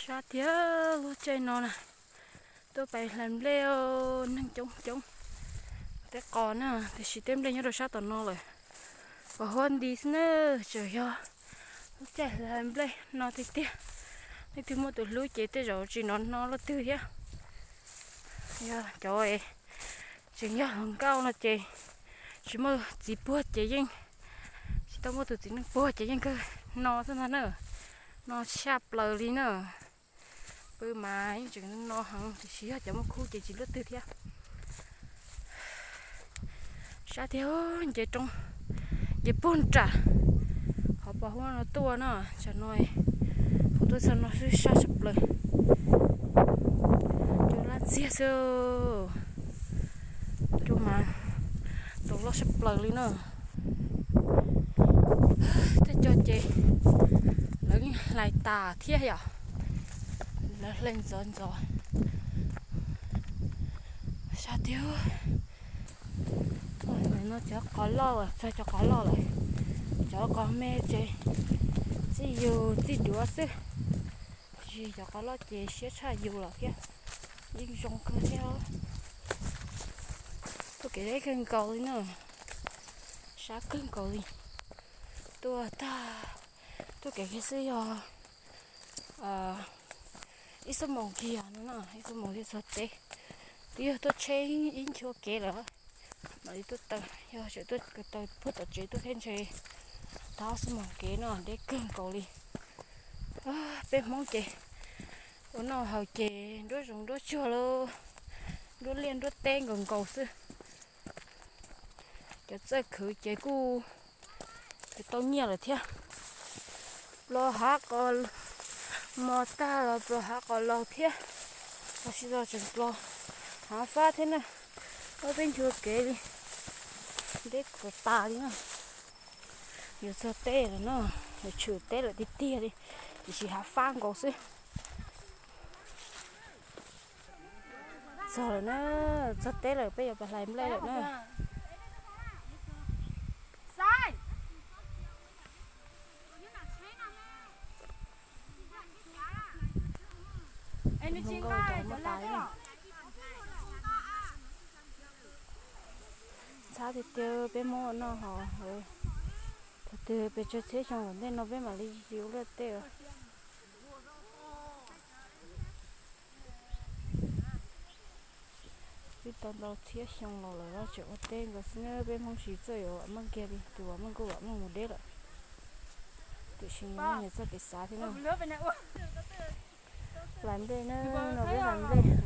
Sab tiag, lub caij no na, tuaj pais hlais nplej, neeg coob coob. Tej qos na, tiam sis tej nplej nyob rau sab tom no lawm. Pos huab nti xwb na, tseem yog lub caij hlais nplej no tiag tiag. Leej twg muaj tus hlub ces tej zaum tsis hnov no leej twg thiab. Yog cov tseem yog hluas nkauj no ces tsis muaj txiv puag ces yeej, tsis tau muaj tus txiv neej puag ces yeej kawg no xwb ntag na. No tshaj plaws li na. Pw mas yeej tseem no heev tiam sis yog cov muaj khub ces tsis luaj twg thiab. Sab tiag, nce roob, nce puag nram qhov pos huab no tuaj no, tsam no kuv tuaj txog no xwb sab tshaj plaws. Cua laj ntxiag xwb, cua mas tus loj tshaj plaws li na. Tej co ces lawv hlais tas thiab yom, lawv hlais ntxov ntxov. Sab tiag. No cov qos loj, txog cov qos loj lawm. Cov qos me ces txij yus txij duav xwb, tiam sis cov qos loj ces siab tshaj yus lawm thiab. Yeej zoo kawg thiab. Tuaj kev deb kawg nkaus li na, sab kawg nkaus li. Tuaj tag, tuaj kev kiag xwb yog ib xuab moos kiag no na, ib xuab moos thiaj txog teb. Twb yog tuaj tsheb ib nchuav kev lawm mam li tuaj taw, yog tseem tuaj taw puag tom tsev tuaj thiab ntshe tau ob xuab moos kev no, deb kawg nkaus li. Peb Hmoob ces ua noj haus ces nruab zoov nruab tsuag lauj, nruab liaj nruab teb nkaus nkaus xwb. Cov txawj khwv ces kuj tau nyiaj lawm thiab. Los hav qos, mos tag los los hav qos laus thiab, los sis los tseem los hav fab thiab na. Ob peb nchuav kev li, deb kom tas li na. Yuav txog teb lawm na, yuav tshwm teb lawm tiag tiag li, tiam sis hav fab nkaus xwb. Txog lawm na, txog teb lawm, peb yuav pais hlais nplej lawm na. Ntxhab tiag tiag peb Hmoob ua noj hos, thaum twg pes tsawg txhiab xyoo tom ntej no peb mam li yuav luaj teb. Twb tau ntau txhiab xyoo los lawm tseem ua teb nkaus xwb, peb Hmoob tsis txawj yuav vam meej kiag li, tus vam meej kuj vam meej mus deb lawm. Tiam sis nyias txoj kev xav thiab na. Hlais nplej na, no peb hlais nplej.